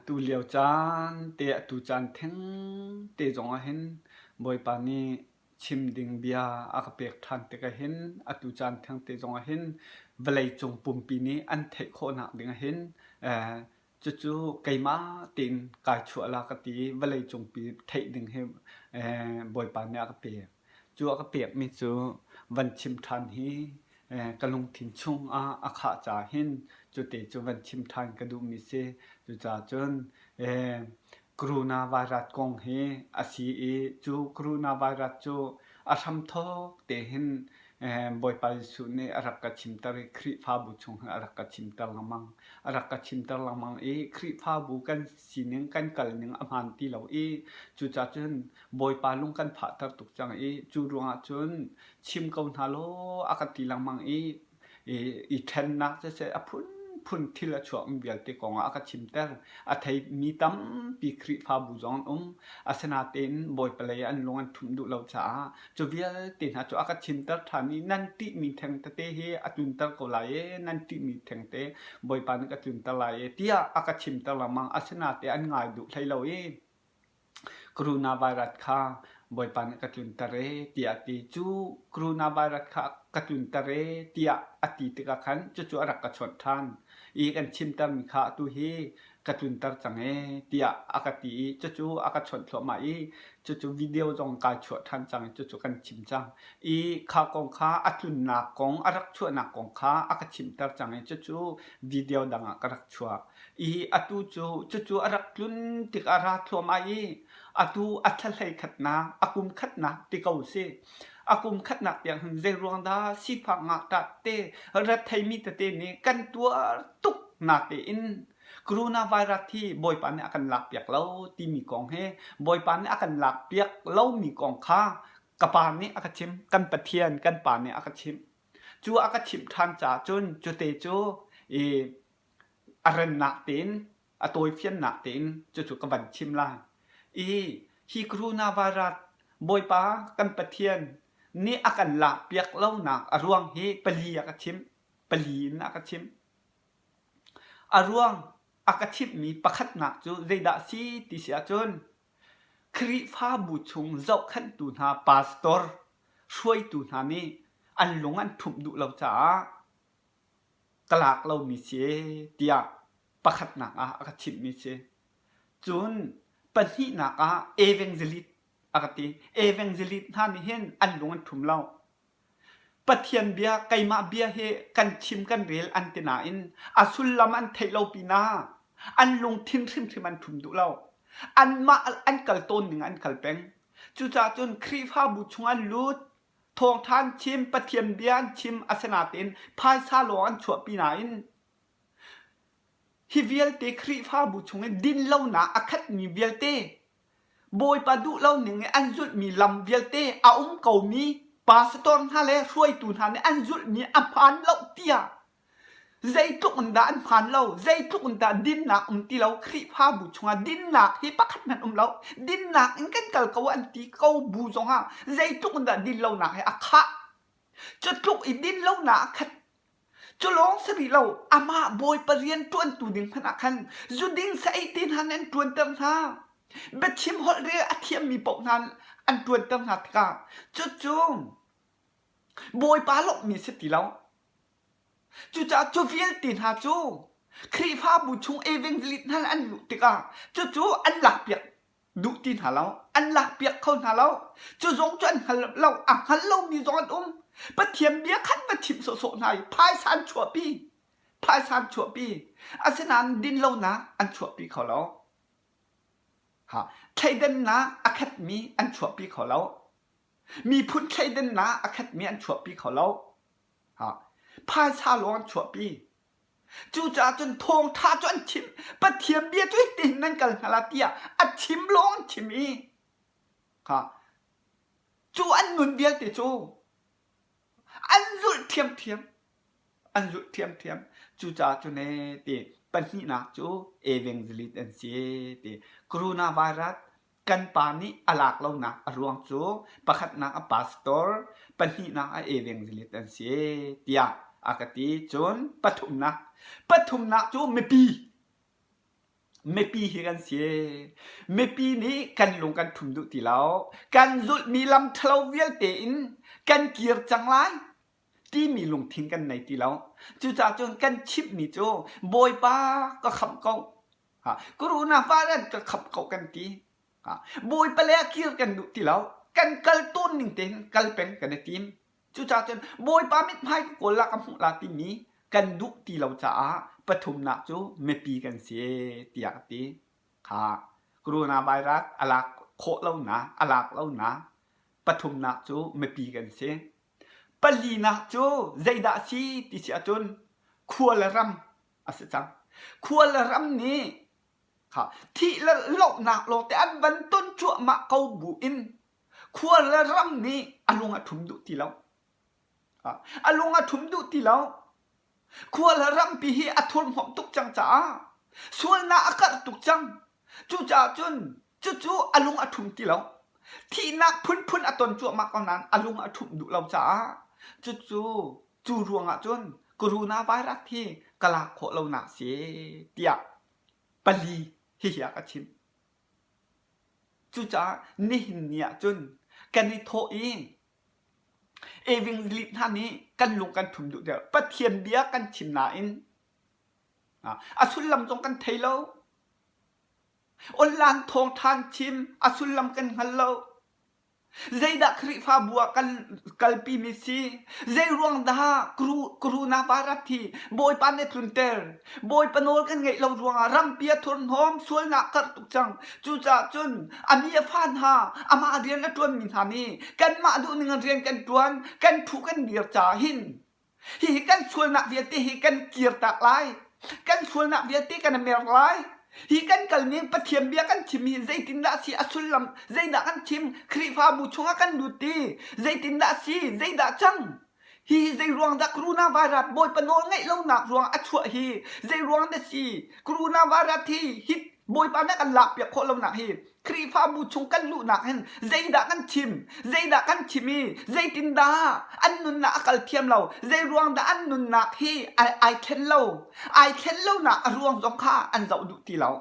Tulio caan te atu caan theng te zong ah hin Bawipa nih chim ding bia a ka pek ṭhan tikah hin atu caan theng te zong ah hin vawleicung pumpi nih an theih khawhnak ding ah hin cucu keimah tein kai chuah la ka ti i vawleicung pi theih ding hi Bawipa nih a ka pek. Cu a ka pekmi cu van chim ṭhan hi ka lungthin chungah a khah caah hin cute cu van chim ṭhan ka duhmi si. Cucaah cun coronavirus kong hi a si i cu coronavirus cu a hramthawk te hin Bawipa Jesuh nih a rak ka chimter i Khrihfabu chung hin a rak ka chimter lengmang. A rak ka chimter lengmang i Khrihfabu kan sining kan kalning a hmaan ti lo i cucaah cun Bawipa lung kan fahter tuk cang i cu ruangah cun chim ko hna law a ka ti lengmang i i ṭhennak siseh a phunphun thil a chuakmi vialte kongah a ka chimter. A theimi tampi Khrihfabu zong an um. Asinain Bawipa lei an lung an ṭhumh duh lo caah cu vialte hna cu a ka chimter ṭhan i nan ṭihmi theng tete hi a tlunter ko lai ee, nan ṭihmi thengte Bawipa nih ka tlunter lai ee tiah a ka chimter lengmang. Asinain an ngai duh hlei lo i Coronavirus kha Bawipa nih ka tlunter ee tiah a ti. Cu coronavirus kha ka tlunter ee tiah a ti tikah khan cucu a rak ka chawnh ṭhan i kan chimtermi kha atu hi ka tlunter cang ee tiah a ka ti i cucu a ka chawnh thluahmah i cucu video zong kai chuah ṭhan cang i cucu kan chim cang. I kha kong kha a tlunnak kong a rak chuahnak kong kha a ka chimter cang i cucu video dang ah ka rak chuah. I atu cu cucu a rak tlun tik a ra thluahmah i atu a thla hleikhatnak a kum khatnak ti ko si. A kum khatnak tiang hin zei ruang dah sifak ngakṭah te retheimi tete nih kan tuar tuk na tein coronavirus hi Bawipa nih a kan lakpiak lo timi kong hi Bawipa nih a kan lakpiak lomi kong kha ka pa nih a ka chim kan Pathian kan pa nih a ka chimh. Cu a ka chimh ṭhan caah cun cute cu i A rennak tein, a tawifiannak tein cucu ka van chim lai. I hi coronavirus Bawipa kan Pathian nih a kan lakpiak lonak a ruang hi pali a ka chimh. Pali in a ka chimh. A ruang a ka chimhmi pakhatnak cu zeidah a si ti si ahcun Khrihfabu chung zohkhenhtu hna pastor hruaitu hna nih an lung an ṭhumh duh lo caah ka lak lomi si tiah pakhatnak ah a ka chimhmi si. Cun pahnihnak ah evangelist a ka ti. Evangelist hna nih hin an lung an ṭhum lo. Pathian bia, keimah bia hi kan chim kan rel an ti nain a sullam an theih lo pinah an lungthin hrimhrim an ṭhum duh lo. Anmah an kal tawn ning an kal peng. Cucaah cun Khrihfabu chung an lut, Thawngṭha an chim, Pathian bia an chim, asinain phaisa lawng an chuahpi nain hi vialte Khrihfabu chung i dinlonak a khatmi vialte, Bawipa duh lo ning i an zulhmi lam vialte a um komi pastor hna le hruaitu hna nih an zulhmi a hmaan lo tiah Zeitluk in dah an hmaan lo, zeitluk in dah dinnak um ti lo, Khrihfabu chungah dinnak hi pakhat hmanh um lo. Dinnak in kan kal ko an ti ko bu zongah zeitluk in dah dinlonak hi a khah. Cu tluk i dinlonak a khat. Cu lawng si rih lo, amah Bawipa rian ṭuantu ding hmanh ah khan zuding sa-ei te hna nih an ṭuanter hna. Biachim holh rel a thiammi paoh hna an ṭuanter hna tikah cucu Bawipa lawmhmi si ti lo. Cucaah cu vialte hna cu Khrihfabu chung evangelist hna an luh tikah cucu an lakpiak duh ti hna lo. An lakpiak kho hna lo. Cu zong cu an hngal lo. A hngal lomi zong an um. Pathian bia khan va chimh sawhsawh hna i phaisa an chuahpi. Phaisa an chuahpi. Asinain dinlonak an chuahpi kho lo. Ha, thleidannak a khatmi an chuahpi kho lo. Miphun thleidannak a khatmi an chuahpi kho lo. Phaisa lawng an chuahpi. Cucaah cun thawngṭha cu an chim. Pathian bia cu hitin nan kal hna la tiah a chim lawng an chim i kha cu an nun vialte cu an zulh ṭhiamṭhiam. An zulh ṭhiamṭhiam. Cucaah cun ee ti pahnihnak cu evangelist an si ti. Coronavirus Kan pa nih a lak lonak a ruang cu pakhatnak a pastor, pahnihnak a evangelist an si tiah a ka ti. Cun pathumnak, pathumnak cu mipi. Mipi hi kan si. Mipi nih kan lung kan ṭhum duh ti lo. Kan zulhmi lam ṭhalo vialte in kan kir cang lai timi lungthin kan nei ti lo. Cucaah cun kan chimhmi cu Bawipa ka khamh ko. Coronavirus ka khamh ko kan ti. Bawipa le a kir kan duh ti lo. Kan kal tawn ning tein kal peng kan i tim. Cucaah cun Bawipa mithmai ka kawl la ka hmuh la timi kan duh ti lo caah pathumnak cu mipi kan si tiah ka ti. Kha coronavirus a lak khawh lonak, a lak lonak pathumnak cu mipi kan si. Palinak cu zeidah a si ti si ahcun khua le ram a si cang. Khua le ram nih kha thih le lohnak lawngte an van ton cuahmah ko bu in Khua le ram nih a lung a ṭhum duh ti lo. A lung a ṭhum duh ti lo. Khua le rampi hi a thurhnawm tuk cang caah sualnak a karh tuk cang. Cucaah cun cucu a lung a ṭhum ti lo. Thihnak phunphun a ton cuahmah ko nain a lung a ṭhumh duh lo caah cucu cu ruangah cun coronavirus hi ka lak khawh lonak si tiah pali hihi a ka chimh. Cucaah nihin ni ah cun kan i thawh i evangelist hna nih kan lung kan ṭhum duh deuh. Pathian bia kan chim nain a sullam zong kan thei lo. Online thawngṭha chim a sullam kan hngal lo. Zeidah Khrihfabu ah kan kalpimi si? Zei ruang dah coronavirus hi Bawipa nih a tlunter? Bawipa nawl kan ngeih lo ruangah rampi a thurhnawm, sualnak karh tuk cang. Cucaah cun a mi a fa hna, amah rian a ṭuanmi hna nih kanmah duhning in rian kan ṭuan, kan ṭhu kan dir caah hin Hihi kan sualnak vialte hi kan kirtak lai. Kan sualnak vialte kan mer lai. Hi kan kalning Pathian bia kan chim hi zeitindah si a sullam zeidah kan chim Khrihfabu chungah kan lut ti zeitindah si zeidah cang hi zei ruang dah coronavirus Bawipa nawl ngeih lonak ruang a chuah hi zei ruang dah si coronavirus hi hi Bawipa nih kan lakpiak khawh lonak hi Khrihfabu chung kan luhnak hin zeidah kan chim zeidah kan chim i zeitindah an nunnak a kal thiam lo zei ruang dah an nunnak hi ai, ai thlen lo ai thlen lonak a ruang zong kha an zoh duh ti lo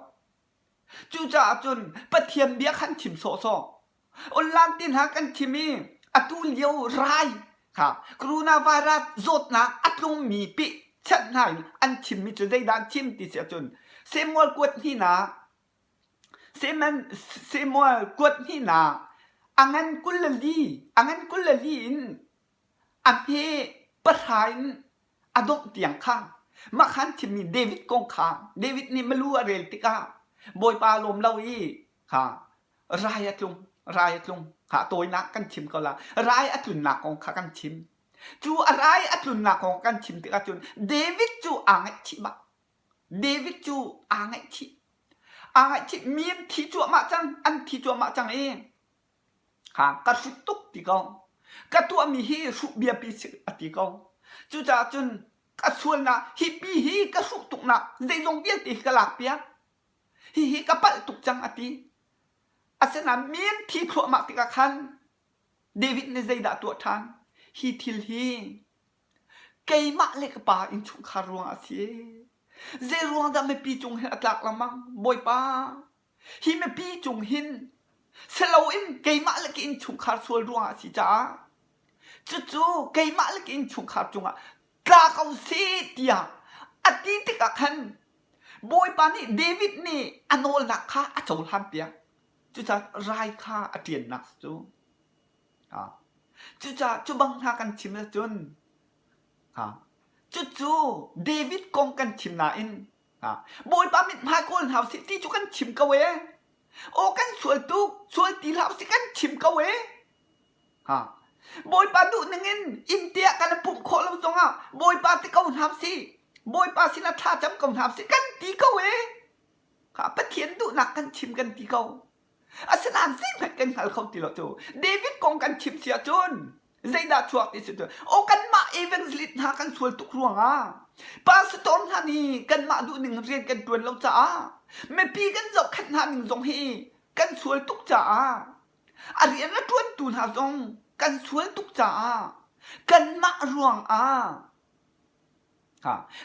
cucaah cun Pathian bia khan chim sawhsawh online ti hna kan chim i atu lio rai kha coronavirus zawtnak a tlungmi pi chanh hna in an chimmi cu zeidah an chim ti si ahcun Samuel kuat hnihnak Samuel kuat hnihnak a ngan 24 a ngan 24 in a hme pahra in a dongh tiang kha mah khan thimmi David kong kha David nih malu a rel tikah Bawipa a lawm lo i kha rai a tlung rai a tlung kha tawinak kan chim ko la rai a tlunnak kong kha kan chim cu a rai a tlunnak kong kan chim tikah cun David cu aa ngaihchih bak David cu aa ngaihchih. Aa ngaihchih mi an thi cuahmah cang, an thi cuahmah cang i ha ka hrut tuk ti ko. Ka tuahmi hi hruh biapi si a ti ko. Cucaah cun ka sualnak hi pi hi ka hruh tuknak zeizong vialte hi ka lakpiak. Hihi ka palh tuk cang a ti. Asinain mi an thi thluahmah tikah khan David nih zeidah a tuah ṭhan? Hi thil hi Keimah le ka pa innchungkhar ruangah a si. Zei ruang dah mipi cung hin a tlak lengmang? Bawipa, hi mipi cung hin si loin keimah le ka innchungkhar sual ruangah a si caah cucu keimah le ka innchungkhar cungah tla ko seh tiah a ti tikah khan Bawipa nih David nih a nawlnak kha a cohlanpiak. Cucaah rai kha a ṭiannak cu. Cucaah cu bang hna kan chim ahcun cucu David kong kan chim nain Bawipa mithmai kawl hna usih ti cu kan chim ko ee. Aw kan sual tuk, sual ti hlah usih kan chim ko ee. Bawipa duh ningin inn te ah kan i pumh khawh lo zongah Bawipa ti ko hna usih. Bawipa sinah thlacam ko hna usih kan ti ko ee. Pathian duhnak kan chim kan ti ko. Asinain zeihmanh kan hngal kho ti lo cu. David kong kan chim si ahcun zeidah chuak ti si cu aw kanmah evangelist hna kan sual tuk ruangah pastor hna nih kanmah duhning rian kan ṭuan lo caah mipi kan zohkhenh hna ning zong hi kan sual tuk caah a rian a ṭuantu hna zong kan sual tuk caah kanmah ruangah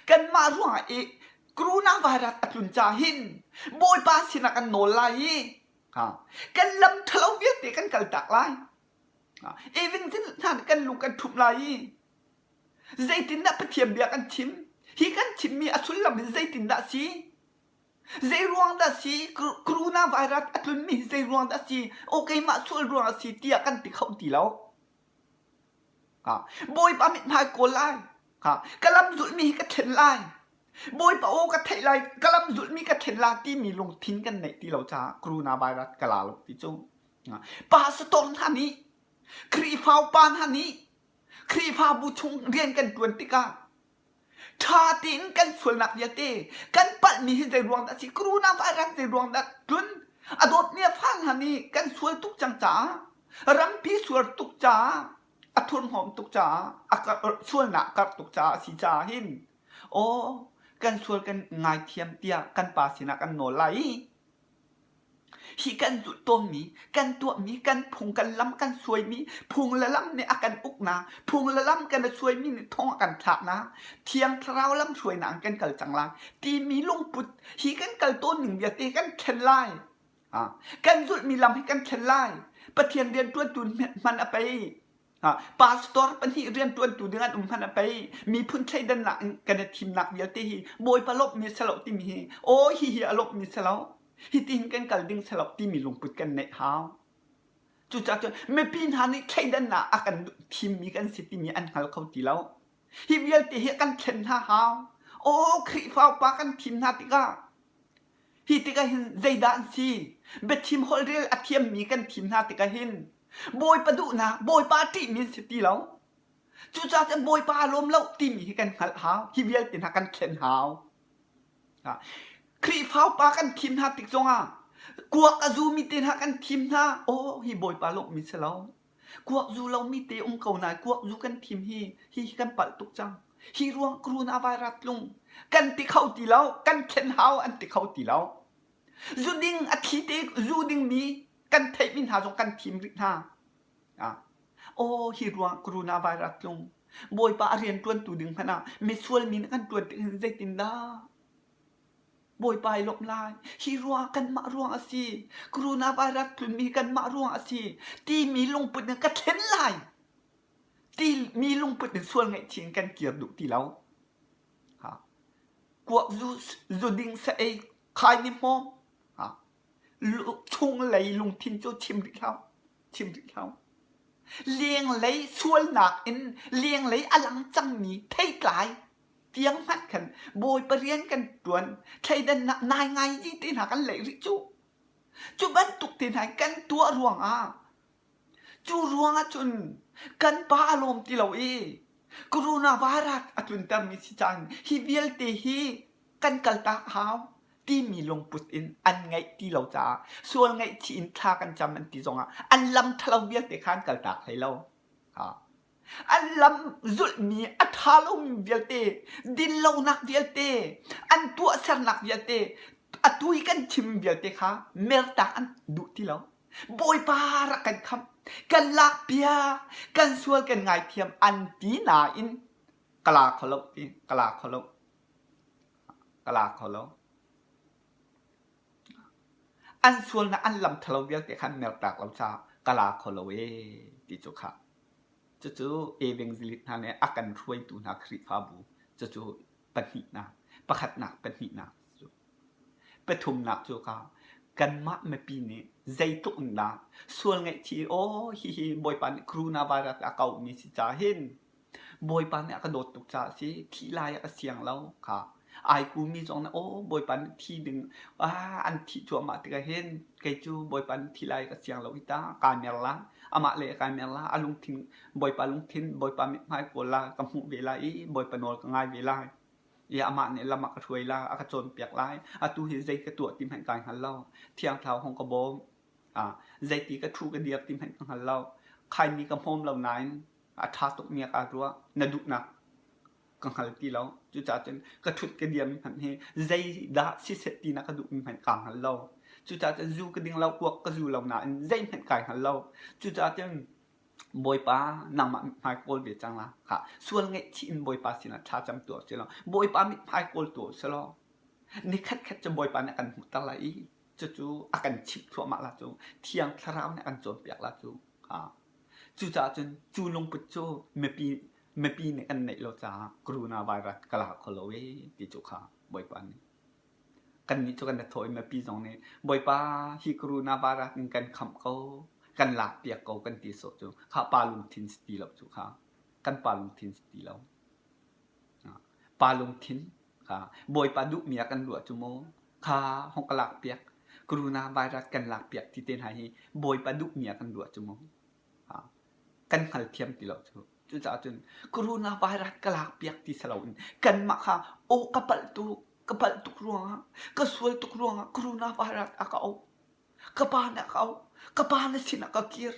Kanmah ruangah i. Coronavirus a tlun ca hin Bawipa sinah kan nawl lai i kan lam ṭhalo vialte kan kaltak lai. Even hna kan lung kan ṭhumh lai i zeitindah Pathian bia kan chim? Hi kan chimmi a sullam hi zeitindah a si? Zei ruang dah si? Coronavirus a tlunmi hi zei ruang dah si? Aw keimah sual ruang a si tiah kan ti kho ti lo. Bawipa mithmai kawl lai. Ka lam zulhmi hi ka thlen lai. Bawipa aw ka theih lai, ka lam zulhmi ka thlen lai timi lungthin kan neih ti lo caah coronavirus ka la lo ti cu. Pastor hna nih, Khrihfa upa hna nih, Khrihfabu chung rian kan ṭuan tikah ṭha tein kan sualnak vialte kan palhmi hi zei ruang dah a si? Coronavirus zei ruang dah tlun? A dawtmi a fa hna nih kan sual tuk cang caah, rampi sual tuk caah, a thurhnawm tuk caah, a sualnak a karh tuk caah a si caah hin aw kan sual kan ngaithiam tiah kan pa sinah kan nawl lai i Hi kan zulh tawnmi, kan tuahmi, kan phung kan lam kan suaimi, phung le lam nih a kan uknak, phung le lam kan i suaimi nih thong a kan thlaknak, Thiang Thlarau lamhruainak in kan kal cang lai timi lungput hi kan kal tawn ning vialte kan thlen lai. Kan zulhmi lam hi kan thlen lai. Pathian rianṭuantu hman a pei. Pastor pahnih rianṭuantu ding an um hmanh a pei. Miphun thleidannak in kan i thimnak vialte hi Bawipa lawmhmi si lo timi hi aw hihi a lawmhmi si lo. Hitihin kan kal ding si lo timi lungput kan neih hau. Cucaah cun mipi hna nih thleidannak a kan thimmi kan si timi an hngal kho ti lo. Hi vialte hi kan thlen hna hau. Aw Khrihfa upa kan thim hna tikah Hi tikah hin zeidah an si? Biachim holhrel a thiammi kan thim hna tikah hin Bawipa duhnak, Bawipa a ṭihmi an si ti lo. Cucaah cun Bawipa a lawm lo timi hi kan hngalh hau. Hi vialte hna kan thlen hau. Khrihfa upa kan thim hna tik zongah kuak a zumi te hna kan thim hna. Aw, hi Bawipa lawmhmi si lo. Kuak zu lomi te um ko nain kuak zu kan thim hi hi kan palh tuk cang. Hi ruang coronavirus tlung kan ti kho ti lo, kan thlen hau an ti kho ti lo. Zu ding a thli te zu dingmi kan theihmi hna zong kan thim rih hna. Ah. Aw hi ruang coronavirus tlung Bawipa a rian ṭuantu ding hmanh ah misual mi nih kan ṭuan tik hin zeitindah Bawipa i lawmh lai. Hi ruangah kanmah ruang a si. Coronavirus tlunmi hi kanmah ruang a si. Timi lungput in ka thlen lai. Timi lungput in sual ngaihchih in kan kir duh ti lo. Ha. Kuak zu, zu ding sa ei khai ni hmawm. Ha. Chunglei lungthin cu chim rih hlah. Chim rih hlah. Lenglei sualnak in lenglei a lang cangmi theitlai tiang hmanh khan Bawipa rian kan ṭuan thleidannak nai ngai ti te hna kan leih rih cu. Cu bantuk te hna kan tuah ruangah cu ruangah cun kan pa a lawm ti lo i coronavirus a tluntermi si caan hi vialte hi kan kaltak hau timi lungput in an ngeih ti lo caah sual ngaihchih in thla kan cam an ti zongah an lam ṭhalo vialte kha an kaltak hlei lo. An lam zulhmi a ṭha lomi vialte, dinlonak vialte, an tuahsernak vialte, atu i kan chimmi vialte kha mertak an duh ti lo. Bawipa rak kan khamh, kan lakpiak, kan sual kan ngaithiam an ti nain ka la kho lo ti, ka la kho lo, ka la kho lo. An sualnak an lam ṭhalo vialte kha an mertak lo caah ka la kho lo ee ti cu kha. Cucu evangelist hna nih a kan hruaitu hna Khrihfabu cucu pahnihnak, pakhatnak, pahnihnak cu. Pathumnak cu ka kanmah mipi nih zeitluk in dah sual ngaihchih aw hihi Bawipa nih coronavirus a kauhmi si caah hin Bawipa nih a ka dawt tuk caah a si. Thih lai ah ka siang lo kha. Ai kumi zong nih aw Bawipa nih thi ding ah an thih cuahmah tikah hin kei cu Bawipa nih thi lai ka siang lo hi ta kaa mer la. Amah le kai mer la. A lungthin Bawipa lungthin Bawipa mithmai kawl la ka hmuh ve lai i Bawipa nawl ka ngai ve lai. I amah nih lam a ka hruai la, a ka cawnpiak lai. Atu hi zei ka tuah ti hmanh kai hngal lo. Thiang Thlarau hong ka bawm. Ah, zeiti ka ṭhu ka dir ti hmanh ka hngal lo. Khaini ka hmawm lo nain a ṭha tukmi ah kaa ruah. Na duhnak ka hngal ti lo. Cucaah cun ka ṭhut ka diam hmanh hi zeidah siseh ti na ka duhmi hmanh kaa hngal lo. Cucaah cun zu ka ding lo, kuak ka zu lo nain zeihmanh kai hngal lo. Cucaah cun Bawipa nangmah mithmai kawl ve cang la. Kha sual ngaihchih in Bawipa sinah thlacam tuah sih law Bawipa mithmai kawl tuah sih law. Nikhat khat cu Bawipa nih a kan hmuhter lai i cucu a kan chimh thluahmah la cu. Thiang Thlarau nih a kan cawnpiak la cu. Cucaah cun cu lungput cu mipi mipi nih kan neih lo caah coronavirus ka la kho lo ee ti cu kha Bawipa nih kannih cu kan i thawh i mipi zong nih Bawipa hi coronavirus in kan khamh ko kan lakpiak ko kan ti sawh cu kha pa lungthin si ti lo cu kha kan pa lungthin si ti lo. Pa lungthin kha Bawipa duhmi ah kan ruah cu maw kha hong ka lakpiak coronavirus kan lakpiak ti te hna hi Bawipa duhmi ah kan ruah cu maw kan hngalthiam ti lo cu. Cucaah cun coronavirus ka lakpiak ti si loin kanmah kha aw ka palh tuk ka palh tuk ruangah ka sual tuk ruangah coronavirus a ka auh ka pa nih a ka auh ka pa na sinah ka kir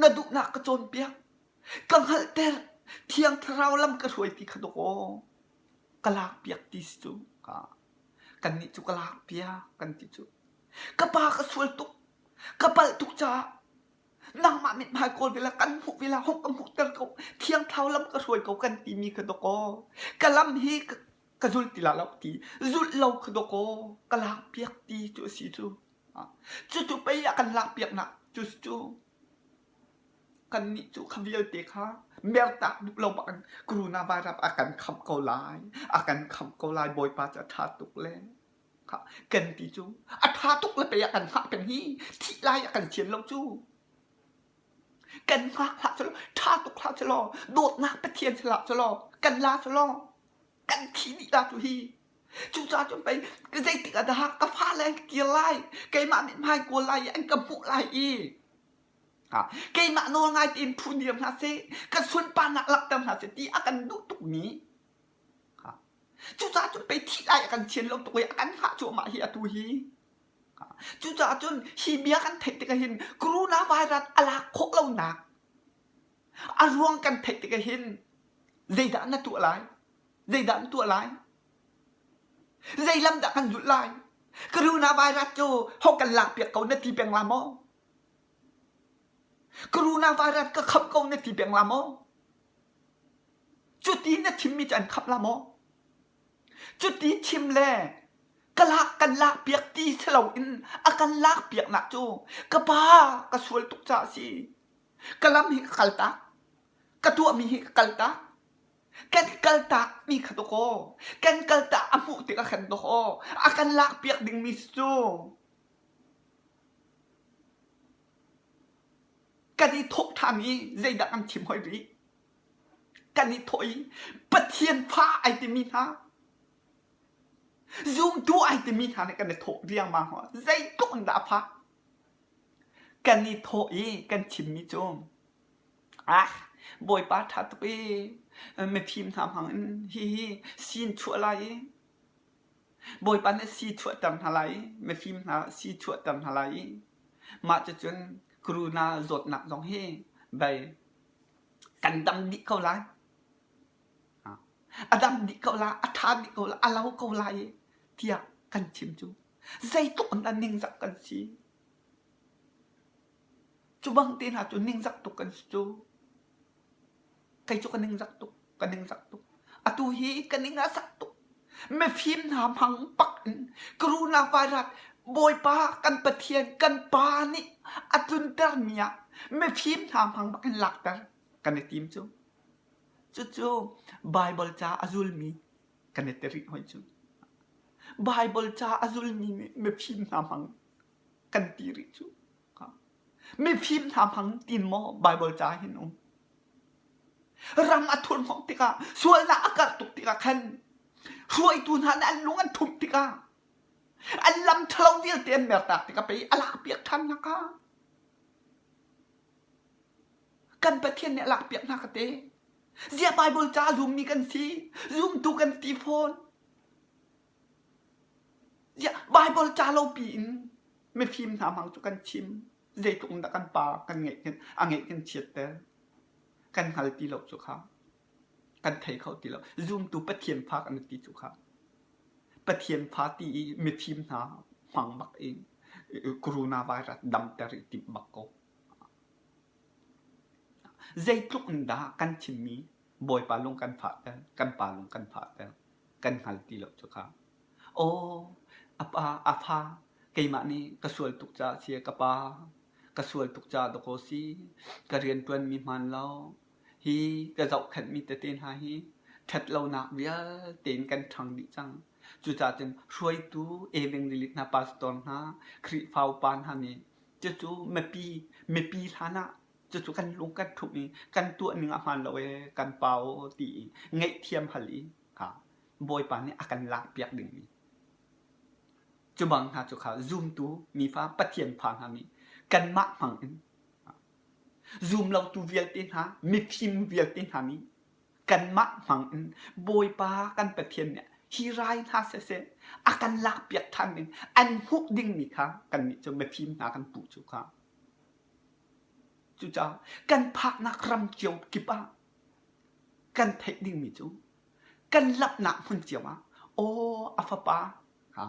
na duhnak ka cawnpiak Ka hngalhter, Thiang Thlarau lam ka hruai ti kha dawkaw ka lakpiak ti si cu. Kannih cu ka lakpiak kan ti cu. Ka pa ka sual tuk, ka palh tuk caah nangmah mithmai kawl ve la kan hmuh ve la hong ka hmuhter ko, Thiang Thlarau lam ka hruai ko kan timi kha dawkaw ka lam hi ka zul ti la lo ti, zulh lo kha dawkaw ka lakpiak ti cu a si cu. Cucu pei a kan lakpiaknak cu si cu. Kannih cu kha vialte kha mertak duh lo bak in coronavirus a kan khamh ko lai, a kan khamh ko lai Bawipa cu a ṭha tuk le kha kan ti cu a ṭha tuk le pei a kan hngah peng hi thih lai a kan sian lo cu. Kan hngak hlah selaw ṭha tuk hlah selaw dawtnak Pathian si hlah selaw kan la selaw kan thi dih la cu hi. Cucaah cun pei zeitik ah dah ka fale an kir lai, keimah nih hmai kawl lai i an ka hmuh lai i Keimah nawl ngai tein phu dir hna seh, ka sunparnak langhter hna seh ti a kan duh tukmi. Cucaah cun pei thih lai a kan sian lo tuk i a kan hngah cuahmah hi atu hi. Cucaah cun hi bia kan theih tikah hin coronavirus a lak khawh lonak a ruang kan theih tikah hin zeidah na tuah lai? Zeidah na tuah lai? Zei lam dah kan zulh lai? Coronavirus cu ho kan lakpiak ko na ti peng la maw? Coronavirus ka khamh ko na ti peng la maw? Cuti na chimmi cu an khamh la maw? Cuti chim le ka lak kan lakpiak ti si loin a kan lakpiaknak cu ka pa ka sual tuk caah a si. Ka lam hi ka kaltak. Ka tuahmi hi ka kaltak. Kan kaltakmi kha dawkaw kan kaltak a hmuh tikah khan dawkaw a kan lakpiak dingmi si cu. Kan i thawh ṭhan i zeidah kan chim hoi rih? Kan i thawh i Pathian fa ai timi hna, zumtu ai timi hna nih kan i thawh riangmang hna. Zeitluk in dah a fak? Kan i thawh i kan chimmi cu ah Bawipa ṭha tuk i mifim hna hmang in hihi sin chuah lai i Bawipa nih sii chuahter hna lai i mifim hna sii chuahter hna lai i mah cucun corona zawtnak zong hi bei kan dam dih ko lai. A dam dih ko lai, a ṭha dih ko lai, a lo ko lai tiah kan chim cu zeitluk in dah ningzak kan si. Cu bang te hna cu ningzak tuk kan si cu. Kei cu ka ningzak tuk, ka ningzak tuk. Atu hi ka ning a sak tuk. Mifim hna hmang pak in coronavirus Bawipa kan Pathian kan Pa nih a tluntermi ah mifim hna hmang bak in lakter kan i tim cu. Cucu Baibal ca a zulmi kan i ti rih hoi cu. Baibal ca a zulmi nih mifim hna hmang kan ti rih cu. Mifim hna hmang tin maw Baibal ca hin um? Ram a thurhnawm tikah, sualnak a karh tuk tikah khan hruaitu hna nih an lung an thumh tikah an lam ṭhalo vialte an mertak tikah pei a lakpiak ṭhan hna kha. Kan Pathian nih a lakpiak hna ka te. Ziah Baibal ca a zummi kan si, zumtu kan ti fawn. Ziah Baibal ca lo piin mifim hna hmang cu kan chim. Zeitluk in dah kan pa kan ngeih kan a ngeih kan chiatter. Kan hngal ti lo cu kha. Kan thei kho ti lo. Zumtu Pathian fa kan ti cu kha. Pathian fa ti i mifim hna hmang bak in coronavirus damter i timh bak ko. Zeitluk in dah kan chimmi Bawipa lung kan fahter, kan pa lung kan fahter, kan hngal ti lo cu kha. Aw, a pa, a fa, keimah nih ka sual tuk caah si ka pa, ka sual tuk caah dawkaw si, ka rianṭuanmi hmaan lo, hi ka zohkhenhmi tete hna hi ṭhatlonak vialte in kan ṭhang dih cang. Cucaah cun hruaitu evangelist hna, pastor hna, Khrihfa upa hna nih cucu mipi, mipi hlan ah cucu kan lung kan ṭhumh i kan tuah ning a hmaan lo ee, kan pa aw ti i ngaihthiam hal i kha Bawipa nih a kan lakpiak dingmi. Cu bang hna cu kha zumtu mifa Pathian fa hna nih kanmah hmang in zumlotu vialte hna, mifim vialte hna nih kanmah hmang in Bawipa kan Pathian nih hi rai hna siseh a kan lakpiak ṭhan ding an hmuh dingmi kha kannih cu mifim hna kan puh cu kha. Cucaah kan phaknak ram cio kip ah kan theih dingmi cu kan lamhnak hmun cio ah aw a fapa ha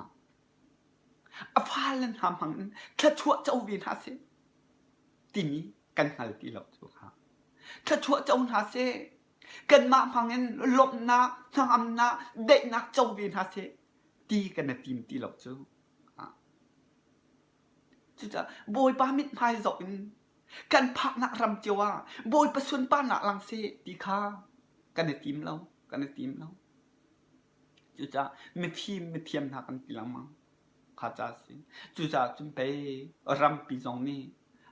a fale hna hmang in thluachuah co ve hna seh timi kan hngal ti lo cu kha thluachuah co hna seh kanmah hmang in lawmhnak hnangamnak daihnak co ve hna seh ti kan i tim ti lo cu Cucaah Bawipa mithmai zoh in kan phaknak ram cio ah Bawipa sunparnak lang seh ti kha kan i tim lo, kan i tim lo. Cucaah mifim mithiam hna kan ti lengmang kha ca a si. Cucaah cun pei rampi zong nih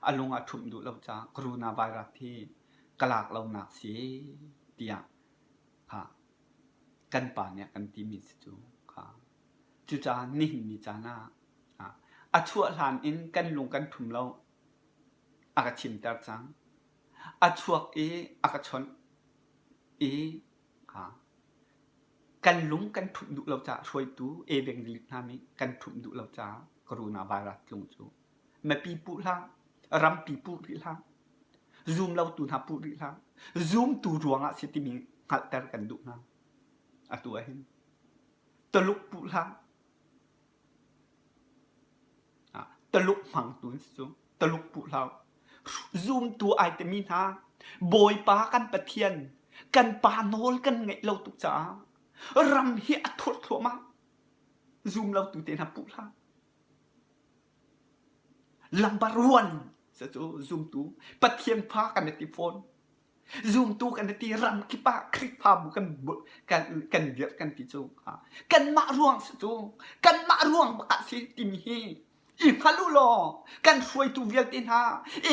a lung a ṭhumh duh lo caah coronavirus hi ka lak lonak si tiah kha kan pa nih a kan timi si cu kha. Cucaah nihin ni caan ah A chuah hlan in kan lung kan ṭhum lo. A ka chimter cang. A chuak i a ka chawnh i kan lung kan ṭhumh duh lo caah hruaitu evangelist hna nih kan ṭhumh duh lo caah coronavirus tlung cu mipi puh hlah, rampi puh rih hlah, zum lotu hna puh rih hlah, zumtu ruangah si timi hngalhter kan duh hna. Atu ah hin Tuluk puh hlah, Taluk hmangtu an si cu. Taluk puh hlah. Zumtu ai timi hna Bawipa kan Pathian kan pa nawl kan ngeih lo tuk caah ram hi a thur thluahmah. Zum lo tu te hna puh hlah. Lambar one cu zumtu Pathian fa kan i ti fawn. Zumtu kan ti ram kip ah Khrihfabu kan kan kan dirh kan ti cu kanmah ruang si cu kanmah ruang bak ah si timi hi i hngal u law kan hruaitu vialte hna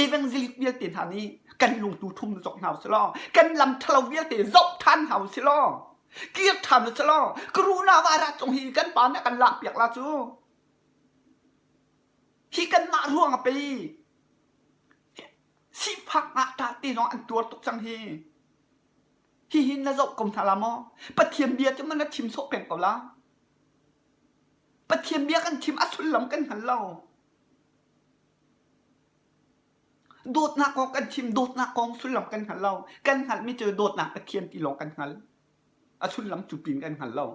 evangelist vialte hna nih kan lungtu thum zok hna usih law kan lam ṭhalo vialte zoh ṭhan hna usih law kir ṭhan usih law coronavirus cung hi kan pa nih a kan lakpiak la cu hi kanmah ruang a pei Sifak ngakṭah te zong an tuar tuk cang hi. Hihi na zoh ko hna la maw? Pathian bia cu na chim sawh peng ko la. Pathian bia kan chim a sullam kan hngal lo. Dawtnak kong kan chim, dawtnak kong sullam kan hngal lo. Kan hngalhmi cu dawtnak Pathian ti lawng kan hngal. A sullam cu pin kan hngal lo.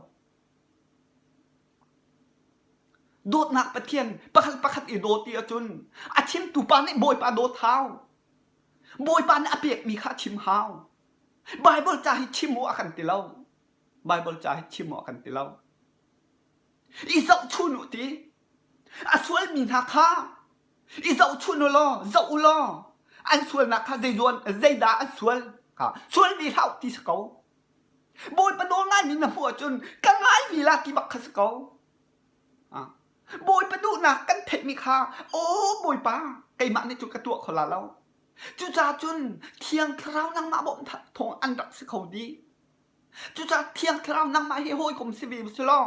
Dawtnak Pathian pakhat pakhat i daw ti ahcun a chimtu pa nih Bawipa dawt hau. Bawipa nih a pekmi kha a chim hau. Baibal ca hi chim u a kan ti lo. Baibal ca hi chim u a kan ti lo. I zohchun u ti. A sualmi hna kha i zohchun u law, zoh u law, an sualnak kha zeidah an sual kha sual ve hlah ti si ko. Bawipa nawl ngaimi na hmuh ahcun ka ngai mi la ti bak kha si ko. Bawipa duhnak kan theihmi kha aw Bawipa keimah nih cun ka tuah kho la lo. Cucaah cun Thiang Thlarau nangmah bawmh thawng an rak si kho dih. Cucaah Thiang Thlarau nangmah hi hawikom si ve si law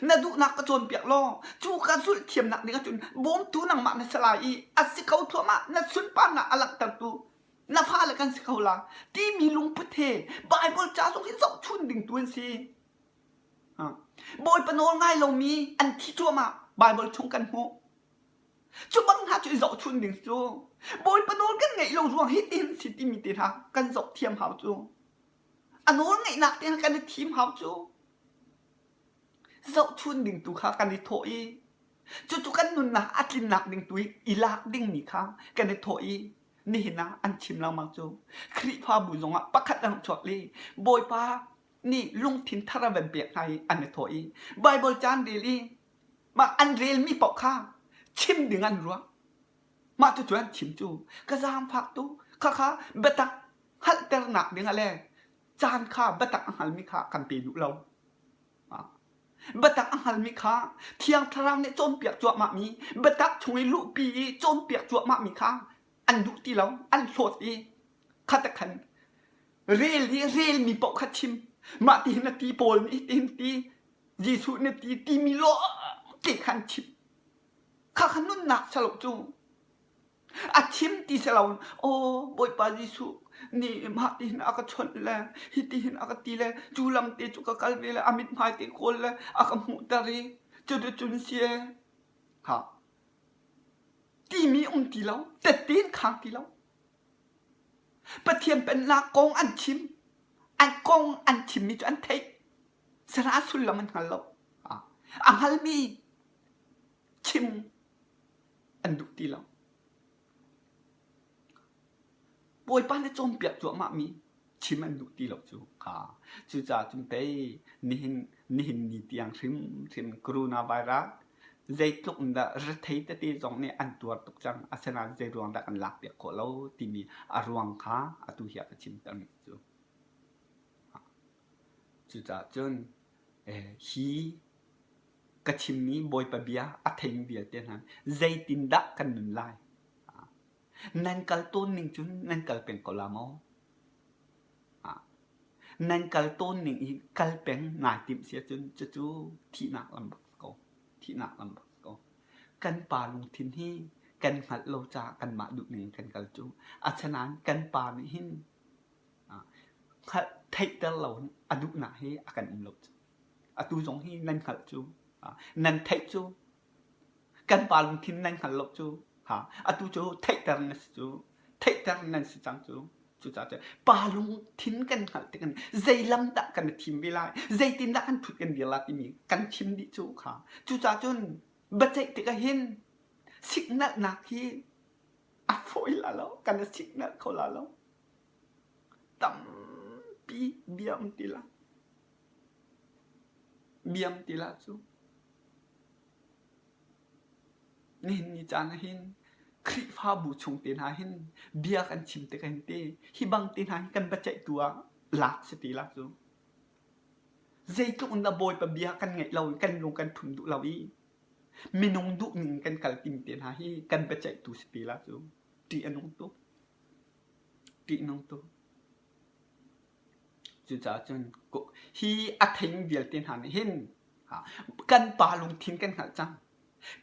na duhnak ka cawnpiak law cu ka zulh thiamnak ding ahcun bawmtu nangmah na si lai i a si kho thluahmah na sunparnak a langhtertu na fale kan si kho la timi lungput he Bible ca zong hi zohchun ding tu an si. Bawipa nawl ngai lomi an thi cuahmah Bible chung kan hmuh. Cu bang hna cu i zohchun ding cu Bawipa nawl kan ngeih lo ruang hi tihin si timi te hna kan zoh thiam hau cu. A nawl ngeihnak te kan i thim hau cu. Zohchun ding tu kha kan i thawh i cucu kan nunnak a tlinnak ding tu i lak dingmi kha kan i thawh i nihin ah an chim lengmang cu Khrihfabu zongah pakhat an chuak li Bawipa. nih lungthin thar a van pek hna i an i thawh i Baibal ca an rel i mah an relmi paoh kha chim ding an ruah. Mah cucu an chim cu ka zaangfak tuk. Khakha biatak hngalhternak ding ah le caan kha biatak a hngalmi kha kan pe duh lo. Biatak a hngalmi kha Thiang Thlarau nih cawnpiak cuahmahmi biatak chung i luhpi i cawnpiak cuahmahmi kha an duh ti lo, an hlawt i khat khan rel i relmi paoh kha chim. Mah ti hin a ti Paul nih hitin ti, Jesuh nih ti timi lawng te kha an chim. Khakha nunnak si lo cu. A chim ti si lo aw Bawipa Jesuh nih mah ti hin a ka chawnh le hiti hin a ka ti le cu lam te cu ka kal ve le a mithmai te kawl le a ka hmuhter i cuticun si ee. Ha. Timi um ti lo, tette in khang ti lo. Pathian pennak kong an chim, an kong an chimmi cu an theih. Sara sullam an hngal lo. A hngalmi chim an duh ti lo. Bawipa nih cawnpiak cuahmahmi chim an duh ti lo cu kha. Cucaah cun pei nihin nihin ni tiang hrimhrim coronavirus zeitluk in dah rethei tete zong nih an tuar tuk cang. Asinain zei ruang dah kan lakpiak khawh lo timi a ruang kha atu hi a ka chimtermi cu. Cucaah cun hi ka chimmi Bawipa bia a theimi vialte hna zeitindah kan nun lai? Nan kal tawn ning cun nan kal peng ko la maw? Nan kal tawn ning i kal peng nai timh si ahcun cucu thihnak lam bak si ko. Thihnak lam bak si ko. Kan pa lungthin hi kan hngalh lo caah kanmah duh ning kan kal cu. Asinain kan pa nih hin hngalh theihter lo a duhnak hi a kan um lo cu. Atu zong hi nan hngalh cu. Nan theih cu. Kan pa lungthin nan hngal lo cu. Atu cu theihter na si cu. Theihter nan si cang cu. Cucaah cun pa lungthin kan hngalh tik in zei lam dah kan i thim ve lai, zeitindah kan ṭhut kan dir lai timi kan chim dih cu kha. Cucaah cun biaceih tikah hin siknalhnak hi a fawi la lo, kan i siknalh kho la lo. Tampi bia um ti la. Biam ti la cu. Nihin ni caan ah hin Khrihfabu chung te hna hin bia kan chim tik ah hin te hi bang te hna hi kan biaceihtu ah lak si ti la cu. Zeitluk in dah Bawipa bia kan ngaih lo i kan lung kan thum duh lo i minung duh ning kan kal tim te hna hi kan biaceihtu si ti la cu. Ṭih a nung tuk. Ṭih nung tuk. Cucaah cun hi a theimi vialte hna nih hin kan pa lungthin kan hngalh cang.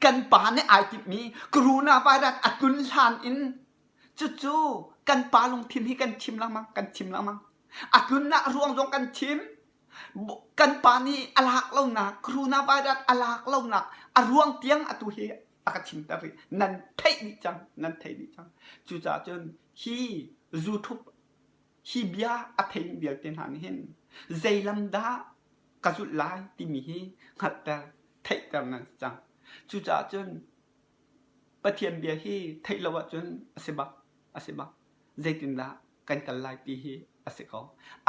Kan pa nih ai timhmi coronavirus a tlun hlan in cucu kan pa lungthin hi kan chim lengmang, kan chim lengmang. A tlunnak ruang zong kan chim. Kan pa nih a lak lonak, coronavirus a lak lonak a ruang tiang atu hi a ka chimter rih. Nan theih dih cang, nan theih dih cang. Cucaah cun hi YouTube Hi bia a theimi vialte hna nih hin zei lam dah ka zulh lai timi hi hngalhter, theihter nan si cang. Cucaah cun Pathian bia hi theih lo ahcun a si bak, a si bak. Zeitindah kan kal lai ti hi a si ko.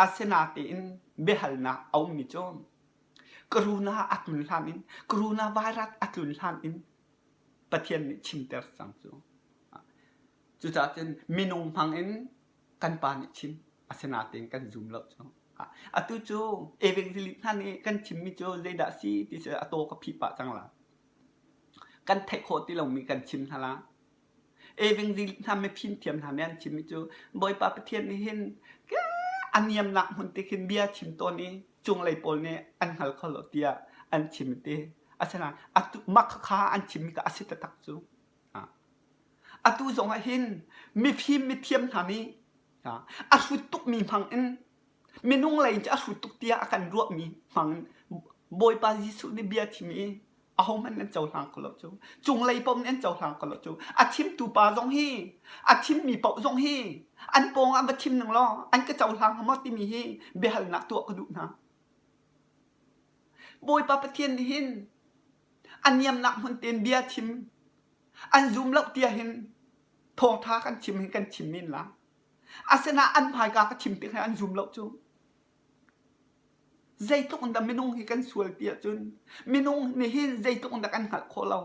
Asinatein biahalnak a ummi cu Corona a tlun hlan in, coronavirus a tlun hlan in Pathian nih chimter cang cu. Cucaah cun minung hmang in kan pa nih chim asinain kan zum lo cu. Atu cu evangelist hna nih kan chimmi cu zeidah si ti cu a taw ka phih pah cang la. Kan theih khawh ti lomi kan chim hna la. Evangelist hna mifim thiam hna nih an chimmi cu Bawipa Pathian nih hin a niamnak hmun te khin bia chim tawn i cunglei pawl nih an hngal kho lo tiah an chim ti. Asinain atu mah khakha an chimmi kha a si taktak cu. Atu zong ah hin mifim mithiam hna nih a hrut tukmi hmang in minung lei in a hrut tuk tiah a kan ruahmi hmang in Bawipa Jesuh nih bia chim i ahohmanh nan cohlang kho lo cu. Cunglei paoh nih an cohlang kho lo cu. A chimtu pa zong hi a chimmi paoh zong hi an pawng ah va chim ning law an ka cohlang hnga maw timi hi biahalnak tuah ka duh hna. Bawipa Pathian nih hin a niamnak hmun tein bia chim an zum lo tiah hin thawngṭha kan chim hin kan chim men la. Asinain an hmaika ka chim tik hin an zum lo cu. Zeitluk in dah minung hi kan sual ti ahcun minung nih hin zeitluk in dah kan hngalh khawh lo.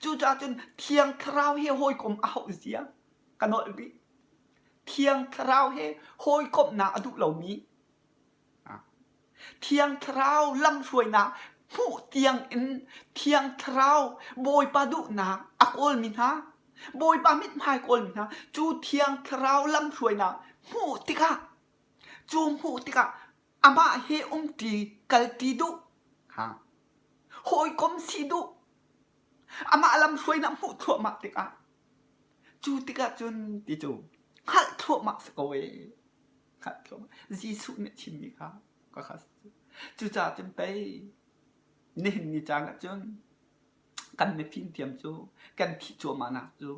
Cucaah cun Thiang Thlarau he hawikom a hauh zia ka nolh rih. Thiang Thlarau he hawikomhnak a duh lomi Thiang Thlarau lamhruainak hmuh tiang in Thiang Thlarau Bawipa duhnak a kawlmi hna, Bawipa mithmai kawlmi hna cu Thiang Thlarau lamhruainak hmuh tikah cu hmuh tikah amah he umṭi kalṭi duh hawikom si duh amah lamhruainak hmuh thluahmah tikah cu tikah cun ti cu hngalh thluahmah si ko ee hngalh thluahmah Jesuh nih a chimmi kha ka kha cucaah cun pei nihin ni caan ah cun kan mifim thiam cu kan thih cuahmah nak cu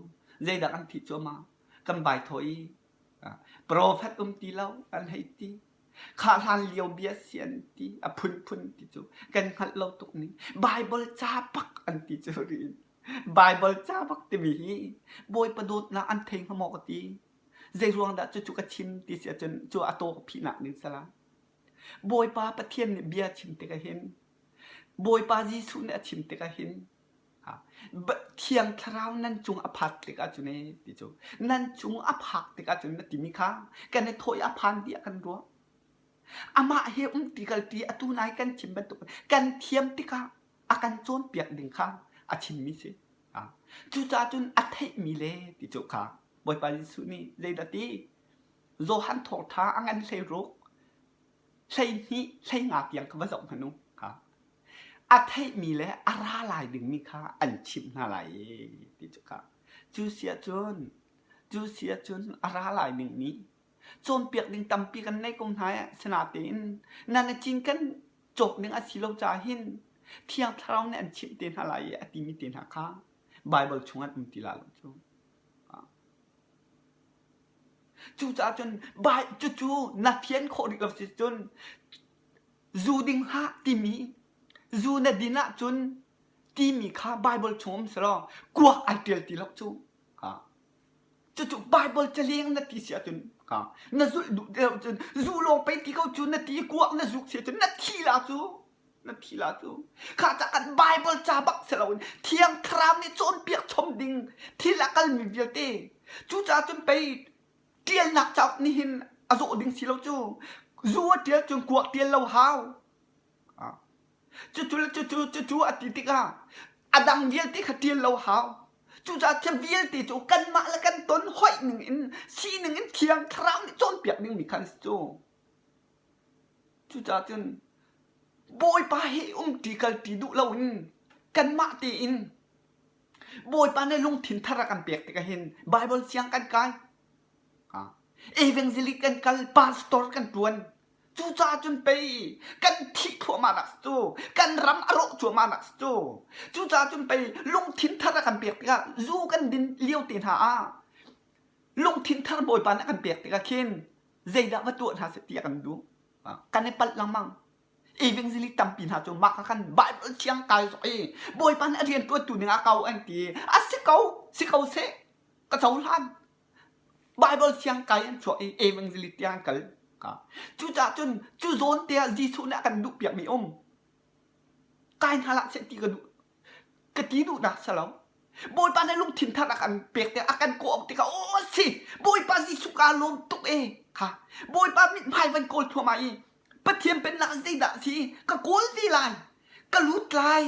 zeidah kan thih cuahmah kan vai thawh i Profet um ti lo an hei ti. Kha hlan lio bia si an ti. A phunphun ti cu kan hngalh lo tuk ning. Baibal ca bak an ti cu riin. Baibal ca bak timi hi Bawipa dawtnak an thei hnga maw ka ti. Zei ruang dah cucu ka chim ti si ahcun cu a taw ka phihnak ding salah. Bawipa Pathian nih bia chim tikah hin Bawipa Jesuh nih a chim tikah hin Thiang Thlarau nan cung a phak tikah cun ee ti cu nan cung a phak tikah cun na timi kha kan i thawh i a phan tiah kan ruah. Amah he umti kalti atu nai kan chim bantuk kan thiam tikah a kan cawnpiak ding kha a chimmi si. Cucaah cun a theihmi le ti cu kha Bawipa Jesuh nih zeidah ti? Johan thawngṭha a ngan 16 12 hleinga tiang kha va zoh hmanh u. A theihmi le a ra lai dingmi kha an chimh hna lai i ti cu kha. Cu si ahcun, cu si ahcun a ra lai dingmi cawnpiak ding tampi kan nei ko hna i sinatein nan a cin kan cawk ding a si lo caah hin Thiang Thlarau nih an chimh te hna lai i a timi te hna kha Baibal chung an um ti la lo cu. Cucaah cun cucu na fian khawh rih lo si cun zu ding hlah timi zu na din ahcun timi kha Baibal chung um selaw kuak ai ṭial ti lo cu. Cucu Baibal caleng na ti si ahcun na zulh duh ti lo cun zu lawng pei ti ko cu na ti i kuak na zuk si ahcun na thi la cu na thi la cu. Kha ca kan Baibal ca bak si loin Thiang Thlarau nih cawnpiak chom ding thil a kalmi vialte cucaah cun pei ṭialnak cauk nih hin a zawh ding si lo cu. Zu a ṭial cun kuak ṭial lo hau. Cucu le cucu cucu a ti tikah a dang vialte kha ṭial lo hau. Cucaah thil vialte cu kanmah le kan ton hoih ning in sining in Thiang Thlarau nih cawnpiak dingmi kha an si cu. Cucaah cun Bawipa hi umṭi kalṭi duh loin kanmah tein Bawipa nih lungthin thar a kan pek tikah hin Baibal siang kan kai. Evangelist kan kal, pastor kan ṭuan. Cucaah cun pei kan thih thluahmah nak si cu, kan ram a rawh cuahmah nak si cu. Cucaah cun pei lungthin thar a kan pek tikah zu kan din lio te hna ah lungthin thar Bawipa nih a kan pek tikah khin zeidah va tuah hna seh ti a kan duh. Kan i palh lengmang. Evangelist tampi hna cu mah kha khan Bible thiang kai zok i Bawipa nih a rian ṭuantu ding ah ko an ti. A si ko, si ko seh, ka cohlan. Bible thiang kai an chuah i evangelist tiang an kal. Cucaah cun cu zawn te ah Jesuh nih a kan duhpiakmi um. Kai hna hlah seh ti ka duh. Ka ti duhnak si lo. Bawipa nih lungthin thar a kan pek tikah a kan kawh tikah aw si Bawipa Jesuh kaa lawm tuk e kha Bawipa mithmai van kawl thluahmah i Pathian pennak zeidah a si ka kawl ve lai ka lut lai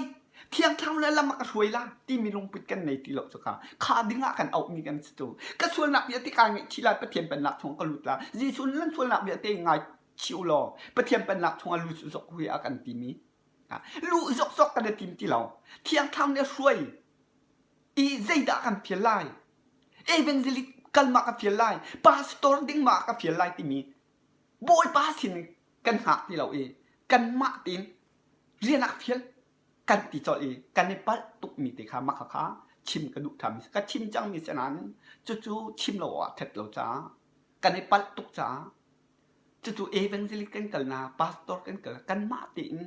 Thiang Thlarau le lam a ka hruai la timi lungput kan nei ti lo cu kha kha ding ah kan auhmi kan si cu ka sualnak vialte kaa ngaihchih lai Pathian pennak chung ka lut la Jesuh nan sualnak vialte ngaichih u law Pathian pennak chung ah lut zok hui a kan timi luh zokzok kan i tim ti lo Thiang Thlarau nih a hruai i zeidah kan fial lai evangelist kal ma ka fial lai pastor ding ma ka fial lai timi Bawipa sin kan hngak ti lo i kanmah tein rian ah ka fial kan ti colh i kan i palh tukmi te kha mah khakha chim ka duh ṭhami ka chim cangmi si nain cucu chim lo awk ah ṭhat lo caah kan i palh tuk caah cucu evangelist kan kalnak pastor kan kal kanmah tein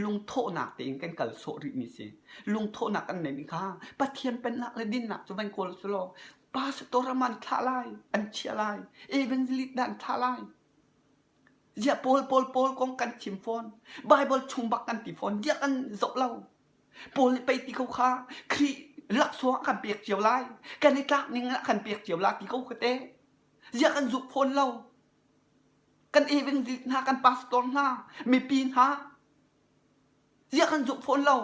lungthawhnak tein kan kal sawh rihmi si. Lungthawhnak kan neihmi kha Pathian pennak le dinnak cu van kawl su law pastor ram an thlah lai, an chiah lai, evangelist dah an thlah lai. Ziah Paul Paul Paul kong kan chim fawn. Bible chung bak kan ti fawn. Ziah kan zoh lo. Paul nih pei ti ko kha Khrih laksawng a kan pek cio lai. Kan i tlak ning ah kan pek cio la ti ko kha te. Ziah kan zuk fawn lo. Kan evangelist hna, kan pastor hna, mipi hna. Ziah kan zumh fawn lo.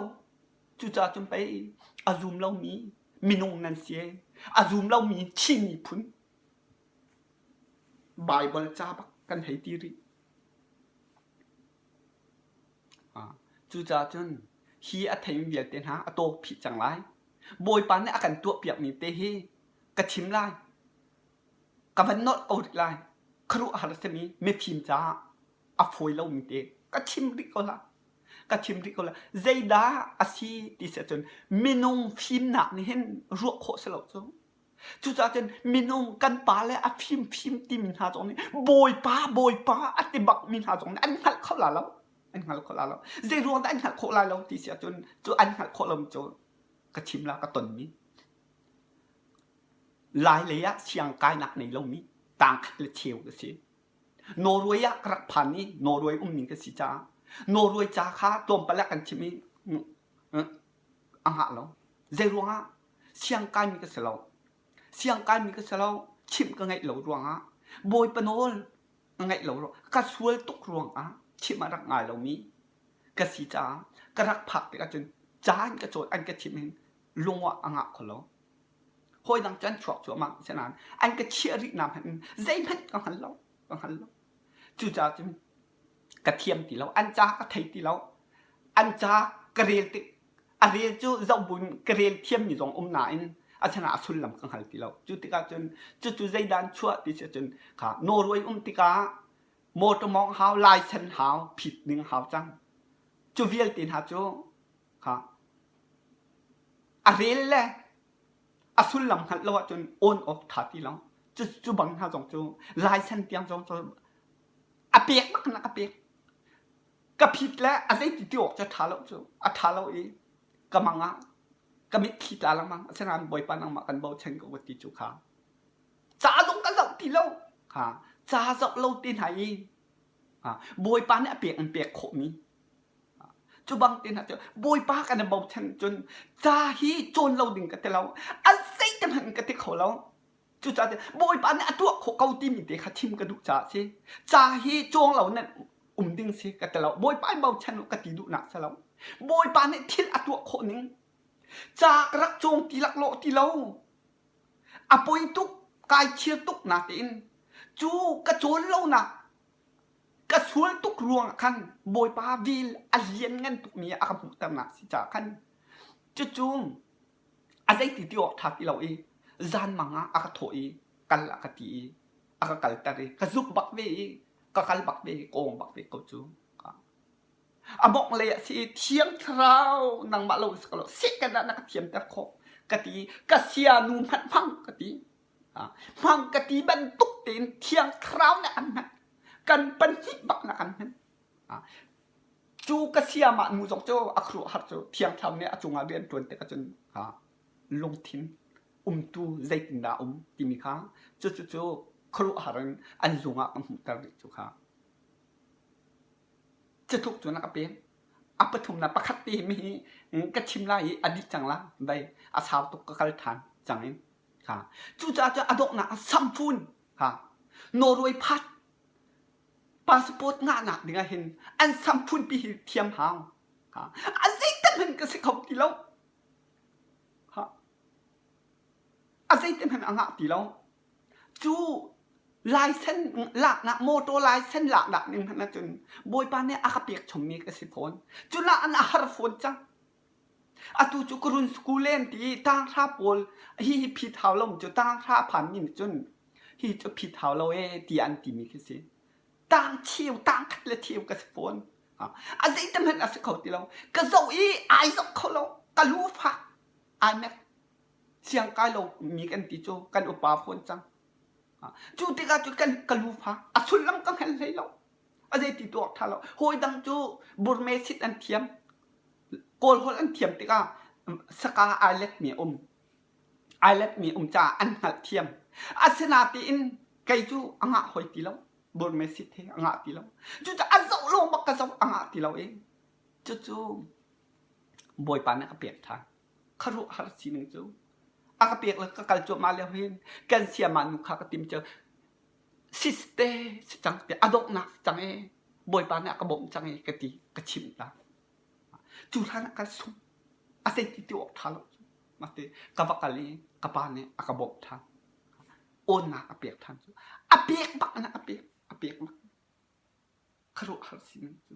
Cucaah cun pei a zum lomi minung nan si. A zum lomi Chin miphun Baibal ca bak kan hei ti rih. Cucaah cun hi a theimi vialte hna a tawk phih cang lai. Bawipa nih a kan tuahpiakmi te hi ka chim lai. Ka van nolh ko rih lai. Khuaruahhar a simi mifim caah a fawi lomi te ka chim rih ko lai. Ka chim rih ko lai. Zeidah a si ti si ahcun minung fimnak nih hin ruah khawh si lo cu. Cucaah cun minung kan pale a fimfim timi hna zong nih Bawipa Bawipa a ti bakmi hna zong nih an hngalh kho la lo. An hngal kho la lo. Zei ruang dah an hngalh khawh lai lo ti si ahcun cu an hngalh khawh lomi cu ka chim la ka tonmi. Lai lei ah siang kainak nei lomi tangkhat le cheu ka si. Norway ah ka rak phan i Norway ummi ka si caah Norway ca kha tlawmpal ah kan chim i a ngah lo. Zei ruangah siang kaimi ka si lo. Siang kaimi ka si lo. Chimh ka ngeih lo ruangah Bawipa nawl ka ngeih lo ruangah ka sual tuk ruangah chimh a rak ngai lomi ka si caah ka rak phak tikah cun ca an ka cawn an ka chimh hin lung ah a ngah kho lo. Hawi dang cu an chuak cuahmah asinain an ka chiah rih nak hmanh in zeihmanh ka hngal lo. Ka hngal lo. Cucaah cun ka thiam ti lo. An ca ka thei ti lo. An ca ka rel tik a rel cu zoh buin ka rel thiammi zong um nain asinain a sullam ka hngal ti lo. Cu tikah cun cucu zeidah an chuah ti si ahcun kha Norway um tikah motor mawngh hau, license hau, phit ding hau cang. Cu vialte hna cu kha a rel le a sullam hngalh lo ahcun awn awk ṭha ti lo. Cu cu bang hna zong cu license tiang zong cu a pek bak na ka pek. Ka phit le a zeiti ti awk cu a ṭha lo cu. A ṭha lo i ka mang ah ka mitthli tla lengmang. Asinain Bawipa nangmah kan bochan ko ka ti cu kha. Ca zong ka zoh ti lo. Kha ca zoh lo te hna i Bawipa nih a pek in pek khawhmi Cu bang te hna cu Bawipa kan i bochan cun ca hi cawn lo ding ka ti lo. A zeite hmanh ka ti kho lo. Cucaah Bawipa nih a tuah khawh ko timi te kha chim ka duh caah a si. Ca hi cawng lo nan um ding si ka ti lo. Bawipa i bochan u ka ti duhnak si lo. Bawipa nih thil a tuah khawh ning. Ca ka rak cawng ti laklawh ti lo. A poi tuk, kai chir tuk natein cu ka cawn lonak ka sual tuk ruangah khan Bawipa vel a lianngan tukmi a ka hmuhternak si caah khan cucu a zeiti ti awk ṭha ti lo i zanmang ah a ka thawh i kal a ka ti i a ka kalter i ka zuk bak ve i ka kal bak ve i ka awng bak ve ko cu. A mawngh lei ah si i Thiang Thlarau nangmah lo si ko lo sehkan ah na ka thiamter khawh ka ti i ka sia nu hmanh hmang ka ti. Hmang ka ti bantuk tein Thiang Thlarau nih an hman. Kan pahnih bak na kan hman. Cu ka siamah nu zong cu a khuaruahhar cu Thiang Thlarau nih a cungah rian ṭuan tikah cun lungthin umtu zeitindah a um timi kha cucu cu khuaruahhar in an zung ah ka hmuhter rih cu kha. Cutluk cun a ka pek. A pathumnak pakhat te hi ka chim lai i a dih cang la dai a sau tuk ka kal ṭhan cang in. Kha. Cucaah cun a donghnak ah samfun kha Norway phat passport ngahnak ding ah hin an samphun pi hi thiam hau. Ha. A zeitin hmanh ka si kho ti lo. Ha. A zeitin hmanh a ngah ti lo. Cu laisen laknak motor laisen laknak ning hmanh ahcun Bawipa nih a ka pek chommi ka si fawn. Cu lah an a har fawn cang. Atu cu ka run school len ti i tanghra pawl hi hi phit hau lo cu tanghra a phanmi nih cun hi cu phit hau lo ee tiah an timi khi si. Tang cheu, tang khat le cheu ka si fawn. A zeite hmanh a si kho ti lo. Ka zoh i ai zoh kho lo. Ka lu fak ai mek. Siang kai lo mi kan ti cu kan upa fawn cang. Cu tikah cu kan ka lu fak. A sullam ka hngal hlei lo. A zeiti tuah ṭha lo. Hawi dang cu burme sit an thiam. Kawl holh an thiam tikah saka ai letmi a um. Ai letmi um caah an hngalhthiam. Asinain kei cu a ngah hoi ti lo. Burme sit he a ngah ti lo. Cucaah a zoh lawng bak ka zoh a ngah ti lo i cucu Bawipa nih a ka pek ṭhan. Khuaruahhar sining cu a ka pek le ka kal cuahmah lio hin kan siamah nu kha ka tim cu siste si cang tiah a donghnak si cang i Bawipa nih a ka bawmh cang i ka ti ka chimh ta. Cu hlan ah ka sung a zei ti ti awk ṭha lo cu. Mate ka va kal i ka pa nih a ka bawmh ṭhan. Awnnak a pek ṭhan cu. A pek bak in a pek a pek bak. Khuaruahhar sining cu.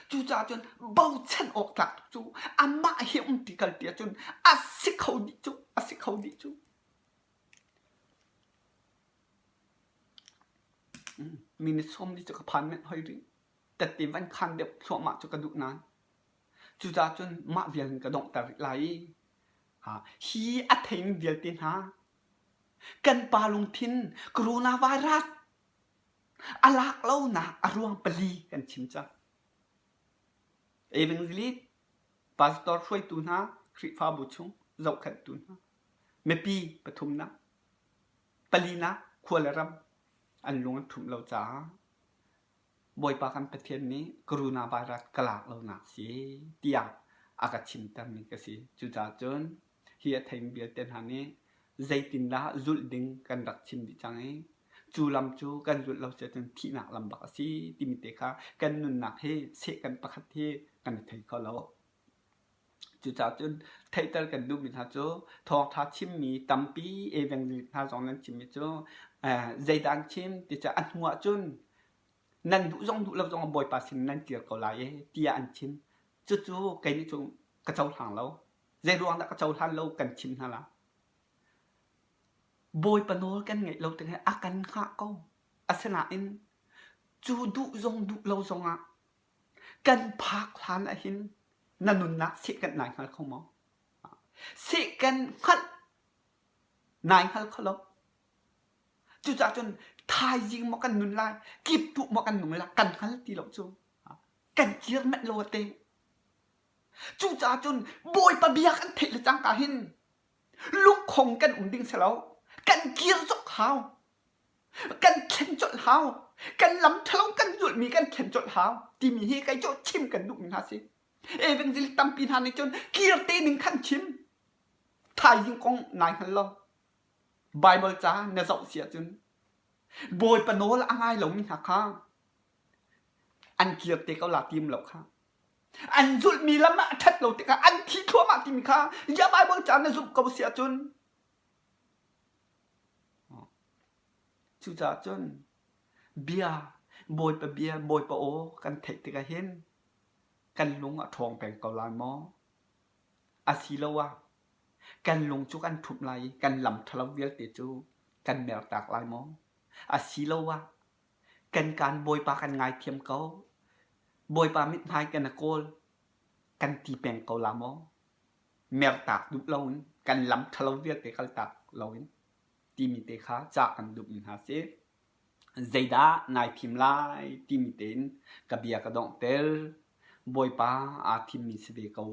Cucaah cun bochan awk tlak tuk cu amah he um ti kal ti ahcun a si kho dih cu a si kho dih cu. Minute sawm li cu ka phan menh hoi rih. Tette van khan deuh thluahmah cu ka duh nain. Cucaah cun mah vial in ka donghter rih lai i hi a theimi vialte hna kan pa lungthin coronavirus A lak lonak a ruang pali kan chim cang. Evangelist, pastor hruaitu hna, Khrihfabu chung zohkhenhtu hna, mipi pathumnak, palinak khua le ram an lung an ṭhumh lo caah Bawipa kan Pathian nih coronavirus ka lak lonak si tiah a ka chimtermi ka si. Cucaah cun hi a theimi vialte hna nih zeitindah zulh ding kan rak chim dih cang i cu lam cu kan zulh lo si ahcun thihnak lam bak a si timi te kha kan nunnak hi sehkan pakhat hi kan i thei kho lo. Cucaah cun theihter kan duhmi hna cu thawngṭha chimmi tampi evangelist hna zong nan chimmi cu zeidah an chim ti cu a hnu ah cun nan duh zong duh lo zong Bawipa sin nan kir ko lai e tiah an chim. Cucu kei nih cun ka cohlang lo. Zeiruang dah ka cohlan lo kan chim hna la. Bawipa nawl kan ngeih lo tikah a kan hngah ko. Asinain cu duh zong duh lo zongah kan phak hlan ahhin na nunnak seh kan nai hngal kho maw? Seh kan hngalh nai hngal kho lo. Cucaah cun thaizing maw kan nun lai, kiptuh maw kan nung lai, kan hngal ti lo cu. Kan kir manh lo te. Cucaah cun Bawipa bia kan theih le cangka hin lungkhong kan um ding si lo. Kan kir zok hau. Kan thlen colh hau. Kan lam ṭhalo kan zulhmi kan thlen colh hau timi hi kei cu chim kan duhmi hna si. Evangel tampi hna nih cun kir te ning khan chim. Thaizing kong nai hngal lo. Bible ca na zoh si ahcun Bawipa nawl a ngai lomi hna kha an kir te ko la tim lo kha. An zulhmi lam ah a ṭhat lo tikah an thi thluahmah timi kha ya Bible ca na zumh ko si ahcun cucaah cun bia Bawipa bia Bawipa aw kan theih tikah hin kan lung a ṭhawng peng ko lai maw? Asiloah kan lung cu kan ṭhumh lai i kan lam ṭhalo vialte cu kan mertak lai maw? Asiloah kan kaan Bawipa kan ngaithiam ko, Bawipa mithmai kan i kawl kan ti peng ko la maw? Mertak duh loin kan lam ṭhalo vialte kaltak loin timi te kha ca kan duhmi hna si. Zeidah nai thim lai timi tein ka bia ka donghter. Bawipa aa thimmi si ve ko.